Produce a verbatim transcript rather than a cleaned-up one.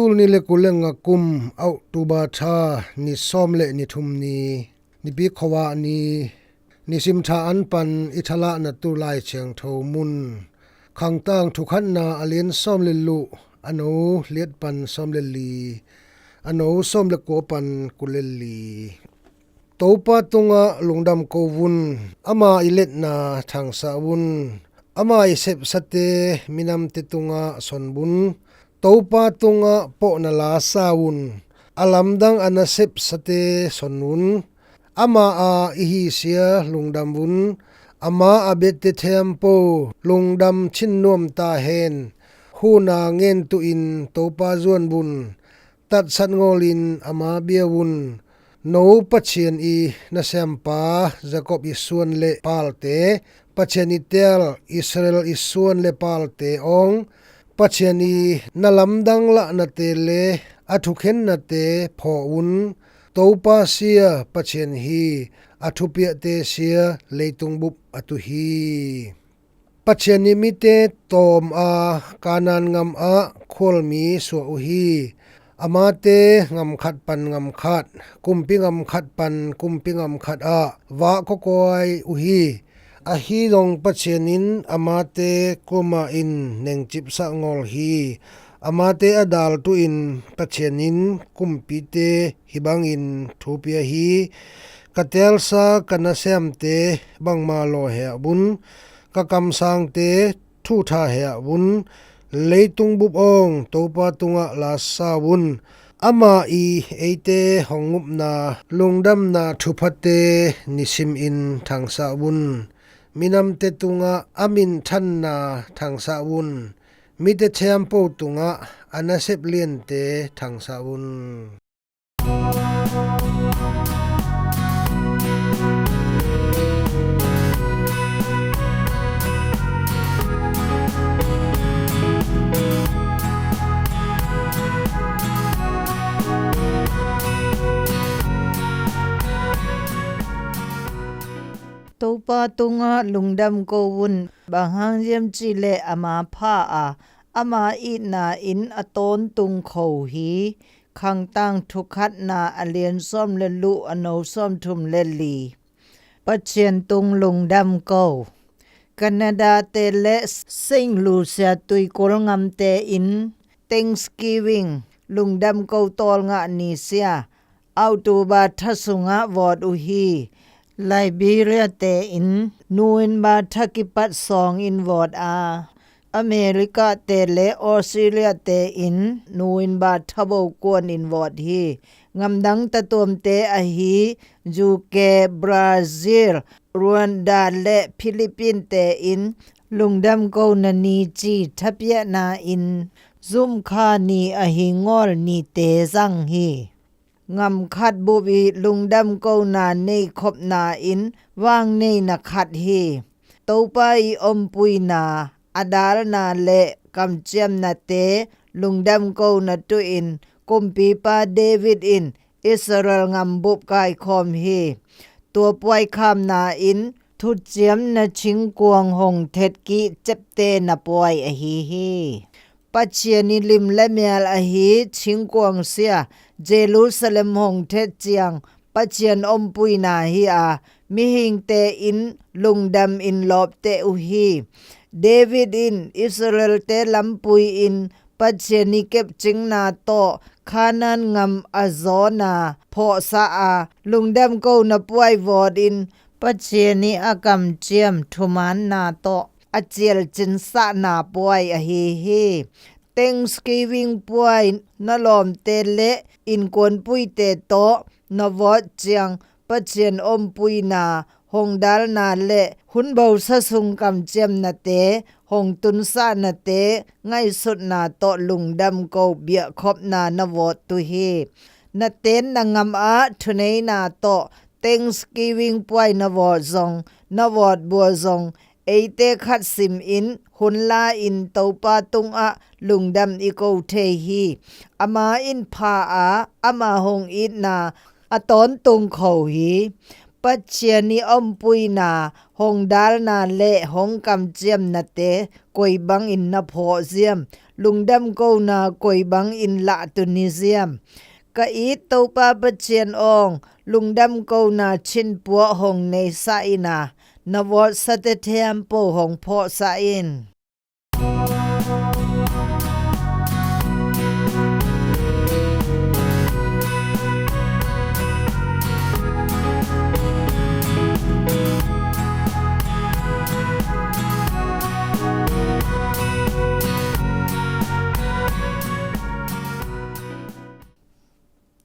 Tul nih le kul le nga kum, October tha ni sawm le ni thum ni, Nipi khuavak ni, nisim tha an pan i thalah na tu Lai Thiangtho mun. Khangtang thukhatna a lian sawm le luh, a no liat pan sawm le li, a no sawm le kua pan kul le li. Topa tungah lungdam ko vun, ama i letna thangsak vun, ama i sepsate minamte tungah son vun. Topa tungah pawhna la sa vun, a lamdang a nasepsate son vun. Ama a i hisia lungdam vun, ama a bette thempo lungdam chin nuam ta hen. Huna ngen tuhin Topa zuan vun, tatsat ngawlin ama bia vun. No Pathian i nasiampa Jacob i suan le palte, Pathian i tel Israel i suan le palte awng, Pathian i na lamdang lahnate le a thukhennate phawh vun. Topa sia Pathian hi, a thupiahte sia leitung bup a tu hi. Pathian i mite tawm a Kanaan ngam ah khualmi suah uh hi. Amate ngam khat pan ngam khat, kumpi ngam khat pan kumpi ngam khat ah vah kawkawi uh hi. Ahi zong Pathian in amate kuamah in nengcipsak ngawl hi. Amate a daltuhin Pathian in kumpite hih bangin thu pia hi. Ka teelsa ka nasiamte bangmah lawhheh vun, ka kamsangte thutha heh vun. Leitung bup awng Topa tungah la sa vun, ama i eite hong ngupna lungdamna thuphate nisimin thangsak vun. Minamte tungah a minthanna thangsak vun, mite thempo tungah a nasep liante thangsak vun. Topa tungah lungdam ko vun, bang hang hiam cih leh ama pha a, ama itna in a tawntung kho hi. Khangtang thukhatna a lian sawm le luh, a no sawm thum le li. Pathian tung lungdam ko. Canada te le Saint Lucia tuikul ngamte in Thanksgiving, lungdam ko tawlngah ni sia, October tha sungah vawt uh hi. Liberia te in November tha kipat sawngin vawt a, America te le Australia te in November tha bo kuanin vawt hi. Ngamdang tatuamte ahi U K, Brazil, Rwanda le Philippines te in lungdam kona ni ci thapiahna in zumkha ni ahi ngawl nite zang hi. Ngam khat bup i lungdam kona nei khopna in vangneina khat hi. Topa i ompuina, a dalna le kamciamnate lungdam kona tuhin kumpipa David in Israel ngambup kaikhawm hi. Tua puaikhamna in thuciamna cingkuang hong thetkih cepte na puai ahi hi. Pathian i lim le mial ahi cingkuang sia Jerusalem hong thet ciang Pathian ompuina hi a, mihingte in lungdam in lawpte uh hi. David in Israelte lampui in Pathian i kepcingna tawh Khanaan ngam a zawna phawhsa a, lungdam kona puai vawt in Pathian i a kamciam thumaanna tawh a cialcinsahna puai ahi hi. Thanksgiving puai na lawmte le innkuanpuite tawh na vawt ciang Pathian ompuina, hongdalna le hun bosa sung kamciamnate, hong tunsahnate ngaihsutna tawh lungdam ko biahkhopna na vawt uh hi. Na tenna ngam ah thuneina tawh Thanksgiving puai na vawt zong, na vawt bua zong, eite khat simin hun la-in Topa tungah lungdam i ko thei hi. Ama in pha a, ama hong itna a tawntung kho hi. Pathian i ompuina, hongdalna le hong kamciamnate koi bangin na phawh ziam? lungdamkona koi bangin lah tun hi hiam? Ka it Topa Pasian aw, lungdamkona chinpua hong neisah in a, na vawtsate thempo hong phawhsah in.